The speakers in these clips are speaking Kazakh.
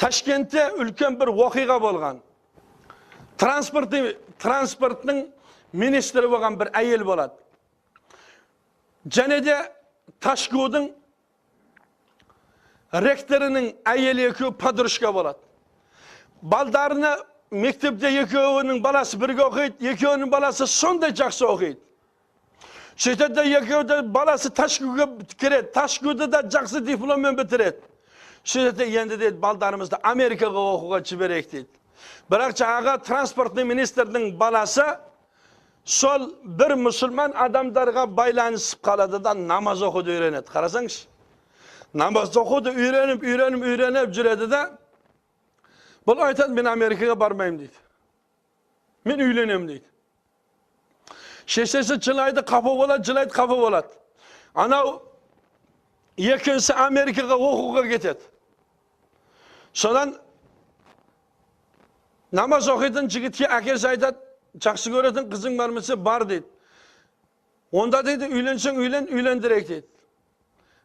Ташкентте үлкен бір оқиға болған. Транспорттың министрі болған бір әйел болады. Және де ТашГУдың ректорының әйелі екеуі подружка болады. Балдарына мектепте екеуінің баласы бірге оқиды, екеуінің баласы сондай жақсы оқиды. Сөйтеді де екеуі де баласы ТашГУға кіреді, ТашГУды да жақсы дипломмен бітіреді. Сөйтеді де енді дейді, балдарымызды Америкаға оқуға жіберейік дейді. Бірақ жаңағы транспортный министрдің баласы сол бір мұсылман адамдарға байланысып қалады да намаз оқуды үйренеді. Қарасаңшы, намаз оқуды үйреніп, үйреніп, үйреніп жүреді да, бұл айтады, мен Америкаға бармаймын дейді. Мен үйленемін дейді. Шешесі жылайды, қапа болады, жылайды, қапа болады. Анау екіншісі Америкаға оқуға кетеді. Содан намаз оқитын жігітке әкесі айтады, жақсы көретін қызың бар ма десе, бар дейді. Онда дейді, үйленсең үйлен, үйлендірейік дейді.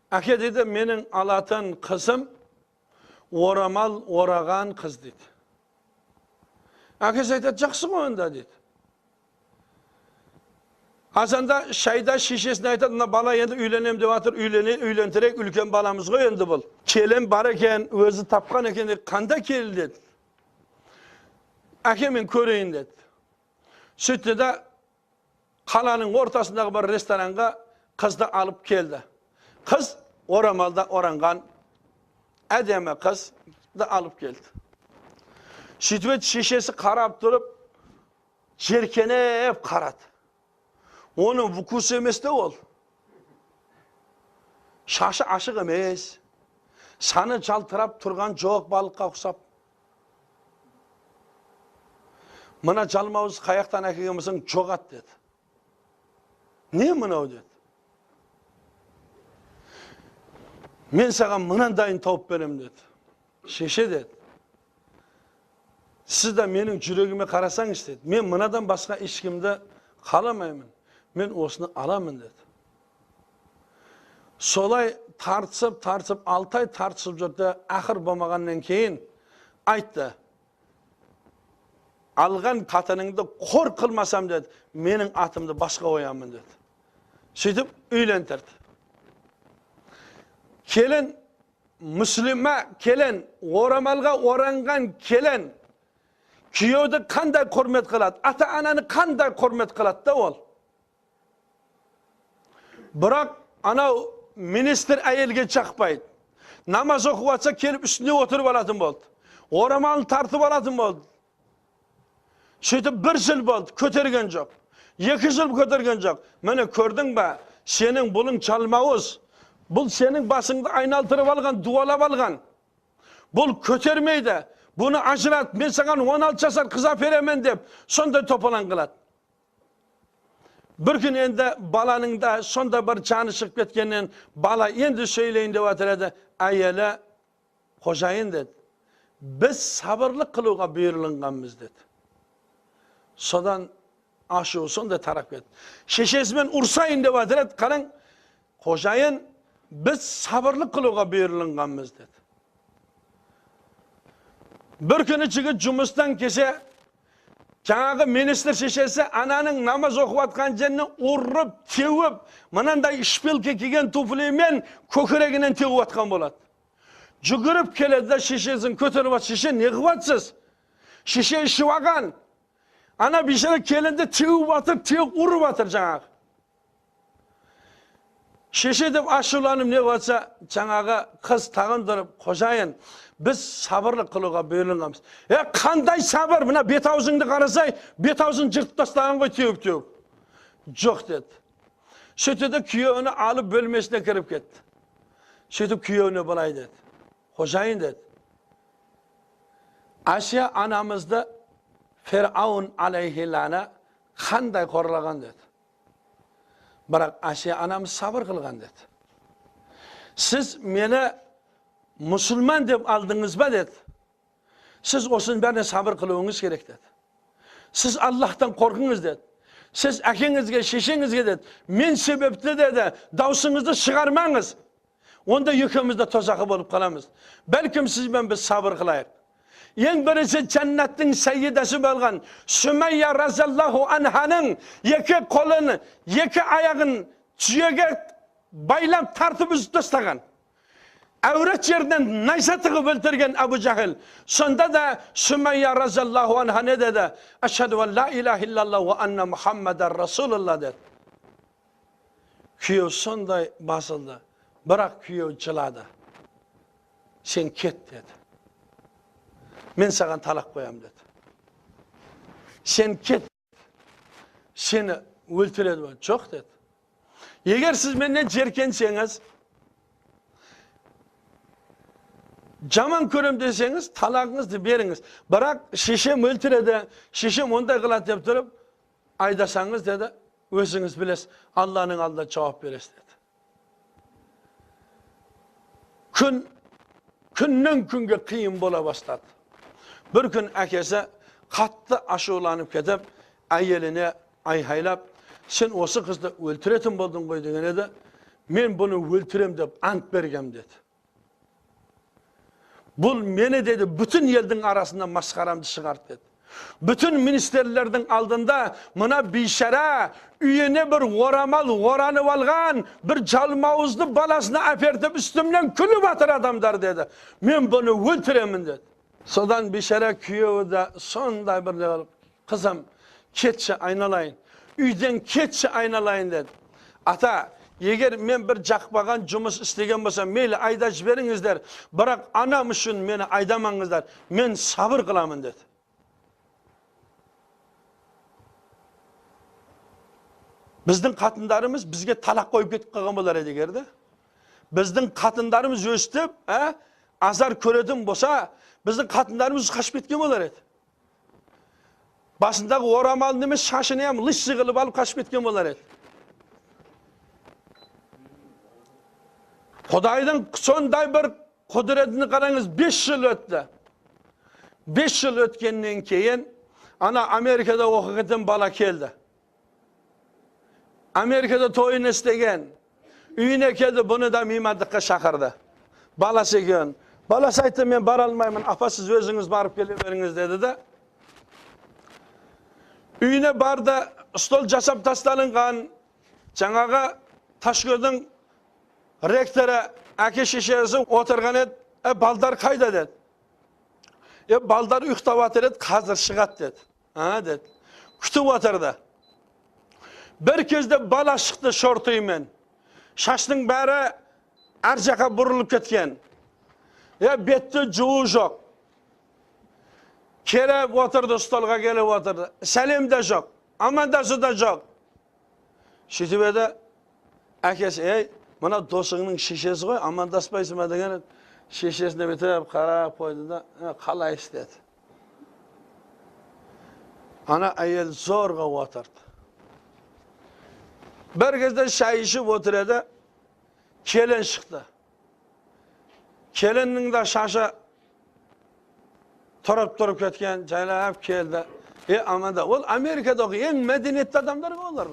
Әке дейді, менің алатын қызым орамал ораған қыз дейді. Әкесі айтады, жақсы ғой онда дейді. Азанда шайда шешесіне айтады, мына бала енді үйленем деп жатыр, үйлендірейік, үлкен баламыз ғой енді бұл. Келін бар екен, өзі тапқан екен дейді, қандай келін деді. Әке мен көрейін деді. Сөйтті де қаланың ортасындағы бір ресторанға қызды алып келді. Қыз орамалда оранған әдемі қызды алып келді. Сөйтіп еді, шешесі қарап тұрып, жеркеніп қарады. Оның вкусы емес те ол. Шашы ашық емес. Саны жалтырап тұрған жоқ балыққа ұқсап. Мына жалмауыз қаяқтан әкелген болсаң жоғат деді. Не мынау деді. Мен саған мынандайын тауып беремін деді. Шеше деді. Сіз де менің жүрегіме қарасаңыз деді. Мен мынадан басқа ешкімді қаламаймын. Мен осыны аламын деді. Солай тартысып, тартысып, 6 ай тартысып жүрді, ақыр болмағаннан кейін айтты. Алған қатыныңды қор қылмасам деді, менің атымды басқа қоямын деді. Сөйтіп үйлендірді. Келін, мүслима келін, орамалға оранған келін, күйеуді қандай құрмет қылады, ата-ананы қандай құрмет қылады да ол. Бірақ анау министр әйелге жақпайды. Намаз оқып жатса келіп үстіне отырып алатын болды. Орамалын тартып алатын болды. Сөйтіп 1 жыл болды, көтерген жоқ. 2 жыл көтерген жоқ. Міне көрдің бе, сенің бұлың жалмауыз. Бұл сенің басыңды айналдырып алған, дуалап алған. Бұл көтермейді. Бұны ажырат, мен саған 16 жасар қыз әперемін деп сондай топалаң қылады. Бір күн енді баланың да сонда бір жаны шығып кеткеннен бала енді сөйлейін деп жатыр еді. Әйелі қожайын деді. Біз сабырлық қылуға бұйырылғанбыз деді. Содан ашуы сондай тарап кетті. Шешесімен ұрсайын деп жатыр еді. Қараң, қожайын, біз сабырлық қылуға бұйырылғанбыз деді. Бір күні жігіт жұмыстан кесе жаңағы министр шешесі ананың намаз оқып жатқан жеріне ұрып, теуіп, мынандай шпилке киген туфлимен көкірегінен теуіп жатқан болады. Жүгіріп келеді де шешесін көтеріп алады. Шеше, не қылып жатсыз? Шеше ішіп алған. Ана бейшара келінді теуіп жатыр, теуіп ұрып жатыр жаңағы. Шеше деп ашуланып не қылып жатса, жаңағы қыз тағындырып, қожайын, біз сабырлық қылуға бұйырылғанбыз. Қандай сабыр? Мына бет аузыңды қарасай, бет аузын жыртып тастаған ғой теуіп-теуіп. Жоқ деді. Сөйтеді де күйеуіні алып бөлмесіне кіріп кетті. Сөйтіп күйеуіне былай деді. Қожайын деді. Асия анамызды Фераун алейхилана қандай қорлаған деді. Бірақ Асия анамыз сабыр қылған деді. Сіз мені мұсылман деп алдыңыз ба деді. Сіз осының бәріне сабыр қылуыңыз керек деді. Сіз Аллахтан қорқыңыз деді. Сіз әкеңізге, шешеңізге деді. Мен себепті деді, даусыңызды шығармаңыз. Онда екеуміз де тозақы болып қаламыз. Бәлкім сізбен біз сабыр қылайық. Ең бірінші жәннаттың сәйидасы болған Сүмәйя разиаллаху анханың екі қолын, екі аяғын түйеге байлап тартып үзіп тастаған. Әурет жерінен найза тығып өлтірген Әбу Жахил. Сонда да Сүмәйя разиаллаху анха не деді? Ашхаду ан ла илаха иллаллах ва анна Мухаммадан расулуллах деді. Күйеу сондай басылды. Бірақ күйеу жылады. Сен кет деді. Мен саған талақ қоям деді. Сен кет. Сені өлтіреді. Жоқ деді. Егер сіз менен жеркенсеңіз, жаман көрем десеңіз, талағыңызды беріңіз. Бірақ шешем өлтіреді, шешем ондай қылады деп тұрып, айдасаңыз деді, өзіңіз білесіз, Алланың алдында жауап бересіз деді. Күн, күннен күнге қиын бола бастады. Бір күн әкесі қатты ашуланып кетіп, әйеліне айғайлап, сен осы қызды өлтіретін болдың ғой деген еді, мен бұны өлтірем деп ант бергем деді. Бұл мені деді, бүтін елдің арасында масқарамды шығарды деді. Бүтін министрлердің алдында мына бейшара үйіне бір орамал оранып алған бір жалмауызды баласына әпертіп үстімнен күліп жатыр адамдар деді. Мен бұны өлтіремін деді. Содан бейшара күйеуі де сондай бір қылып, қызым кетші айналайын, үйден кетші айналайын деді. Ата, егер мен бір жақпаған жұмыс істеген болсам, мейлі айда жіберіңіздер, бірақ анам үшін мені айдамаңыздар, мен сабыр қыламын деді. Біздің қатындарымыз бізге талақ қойып кетіп қалған болар еді егер де. Біздің қатындарымыз өстіп, азар көретін болса, біздің қатындарымыз қашып кеткен болар еді. Басындағы орамалын емес, шашын ем лыссы қылып алып қашып кеткен болар еді. Құдайдың сондай бір құдіретіне қараңыз, 5 жыл өтті. 5 жыл өткеннен кейін ана Америкада оқыған бала келді. Америкада тойын істеген, үйіне келді, бұны да меймандыққа шақырды. Баласы екен. Баласы айтты, мен бара алмаймын, апа сіз өзіңіз барып келе беріңіз деді де. Үйіне барды, стол жасап тасталынған, жаңағы Ташкөрдің ректоры, әке шешесі отырған еді, балдар қайда деді. Балдар ұйықтап жатыр еді, қазір шығады деді. А, деді. Күтіп отырды. Бір кезде бала шықты шортимен. Шаштың бәрі әр жаққа бұрылып кеткен. Бетті жуу жоқ. Келіп отырды, столға келіп отырды. Сәлем де жоқ, амандасу да жоқ. Сөйтіп еді, әкесі, ей, мына досыңның шешесі ғой, амандаспайсың ба деген. Шешесіне бүйтіп қарап қойды да, қалайсыз деді. Ана әйел зорға отырды. Бір кезде шай ішіп отыр еді, келін шықты. Келіннің де шашы тұрып-тұрып кеткен, жайлап келді. Аманда, ол Америкадағы ең мәдениетті адамдар ғой олар.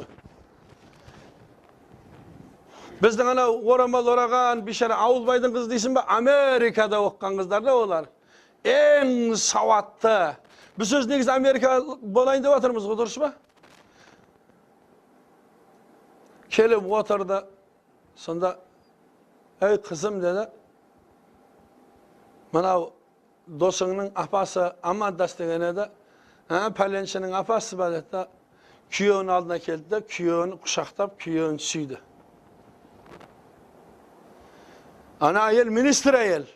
Біздің ана орамал ораған бейшара Ауылбайдың қызы дейсің бе, Америкада оқыған қыздар да олар. Ең сауатты. Біз өз негізі Америка болайын деп жатырмыз ғой, дұрыс па? Келіп отырды, сонда, әй қызым деді, мынау досыңның апасы амандас деген еді, пәленшінің апасы ба деді, күйеуінің алдына келді де, күйеуін құшақтап, күйеуін сүйді. Ана әйел министр әйел.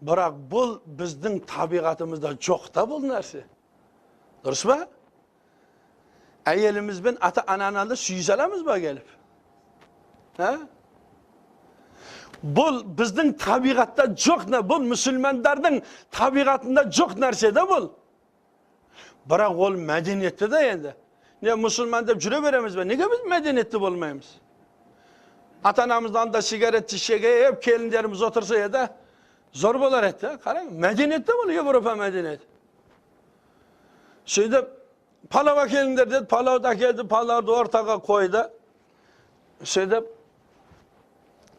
Бірақ бұл біздің табиғатымызда жоқ та бұл нәрсе. Дұрыс па? Әйелімізбен ата-ананы сүйісе аламыз ба келіп? Бұл біздің табиғатта жоқ, бұл мұсылмандардың табиғатында жоқ нәрсе де бұл. Бірақ ол мәдениетті де енді. Не мұсылман деп жүре береміз бе? Неге біз мәдениетті болмаймыз? Ата-анамыздан да сигарет шегіп, келіндеріміз отырса еді, зор болар еді. Қараң, мәдениетті бұл, Европа мәдениеті. Сөйтіп, палау әкеліңдер деді, палауды әкелді, палауды ортаға қойды. Сөйтіп,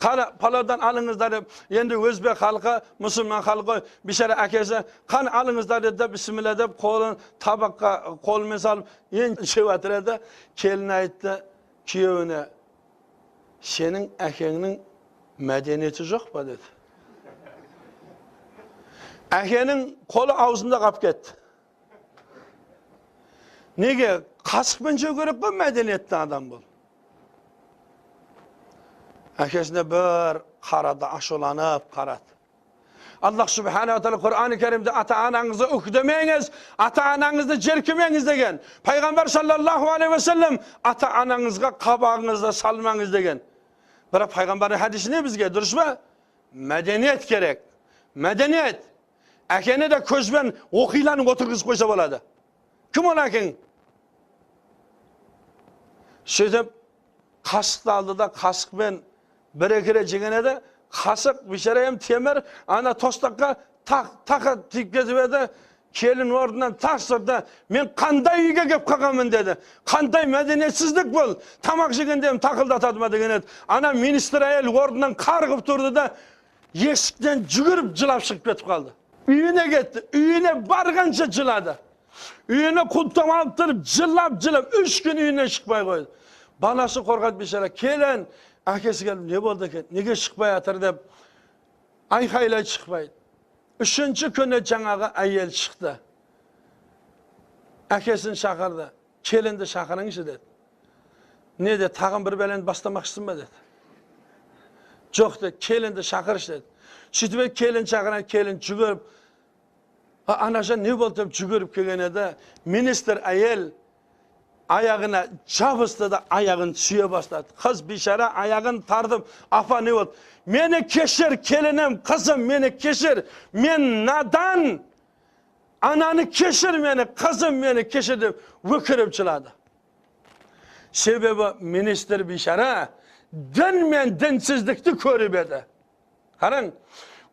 Қара, палаудан алыңыздар деп, енді өзбек халқы, мұсылман халқы, бейшара әкесі, қан алыңыздар деді, бісміллә деп, қолын табаққа қолымен салып, енді жеп жатыр еді. Келін айтты күйеуіне, сенің әкеңнің мәдениеті жоқ па деді. Әкенің қолы аузында қалып кетті. Неге? Қасықпен жеу керек қой, мәдениетті адам бұл. Әкесіне бір қарады, ашуланып қарады. Аллах Субханала Тағала Құран-ы Кәрімде ата-анаңызды үктемеңіз, ата-анаңызды жеркемеңіз деген. Пайғамбар саллаллаху алейхи уассалам ата-анаңызға қабағыңызды салмаңыз деген. Бірақ пайғамбардың хадисі не бізге, дұрыс па? Мәдениет керек. Мәдениет. Әкені де көзбен оқиланып отырғызып қойса болады. Кім ол әкең? Сөйтіп қасықты алды да қасықпен бір-екі рет жеген еді. Қасық бейшара темір ана тостаққа тақа тиіп кетіп еді. Келін орнынан тас тұрды. Мен қандай үйге кеп қалғанмын деді. Қандай мәдениетсіздік бұл. Тамақ жегенде тақылдатады ма деген еді. Ана министр әйел орнынан қарғып тұрды да есіктен жүгіріп жылап шығып кетіп қалды. Үйіне кетті. Үйіне барғанша жылады. Үйіне құлыптап алып тұрып жылап-жылап 3 күн үйінен шықпай қойды. Баласы қорқады бейшара. Келін, әкесі келіп не болды екен, неге шықпай жатыр деп айқайлай шықпайды. 3-ші күні жаңағы әйел шықты. Әкесін шақырды. Келінді шақырыңызшы деді. Не деді, тағын бір бәлені бастамақшысың ба деді. Жоқ деді, келінді шақыршы деді. Сөйтіп келін шақырған, келін жүгіріп, анажан не болды деп жүгіріп келген еді. Министр әйел аяғына жабысты да аяғын сүйе бастады. Қыз бейшара аяғын тартып, апа не болды? Мені кешір, келінім, қызым, мені кешір. Мен надан, ананы кешір мені, қызым мені кешір деп өкіріп жылады. Себебі министр бейшара дін мен дінсіздікті көріп еді. Қараң,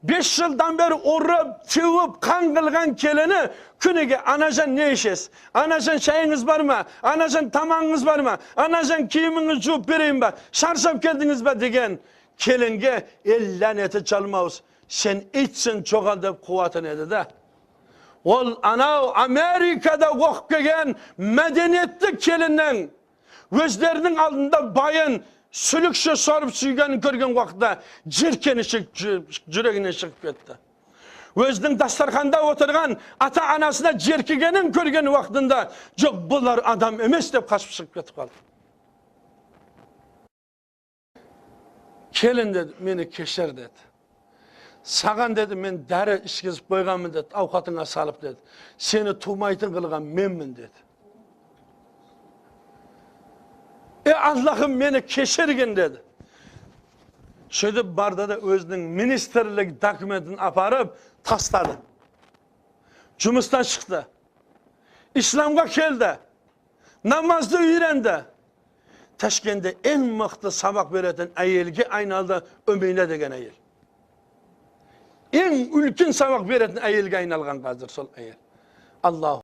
5 жылдан бері ұрып, теуіп, қан қылған келіні күніге анажан не ішесіз? Анажан шайыңыз бар ма? Анажан тамағыңыз бар ма? Анажан киіміңізді жуып берейін ба? Шаршап келдіңіз ба деген келінге ел ләнеті жалмауыз. Сен итсің жоғал деп қуатын еді да. Ол анау Америкада оқып келген мәдениетті келіннің өздерінің алдында байын сүлікше сорып сүйгенін көрген уақытта жеркеніші жүрегінен шығып кетті. Өзінің дастарханда отырған ата-анасына жеркегенін көрген уақытында жоқ, бұлар адам емес деп қашып шығып кетіп қалды. Келін деді, мені кешір деді. Саған деді, мен дәрі ішкізіп қойғанмын деді, ауқатыңа салып деді. Сені тумайтын қылған менмін деді. Allah'ım meni кешірген деді. Сөйтіп барды да өзінің министрлік документін апарып тастады. Жұмыстан шықты. Исламға келді. Намазды үйренді. Ташкентте ең мықты сабақ беретін әйелге айналды Өмейне деген әйел. Ең үлкен сабақ беретін әйелге айналған қазір сол әйел. Аллах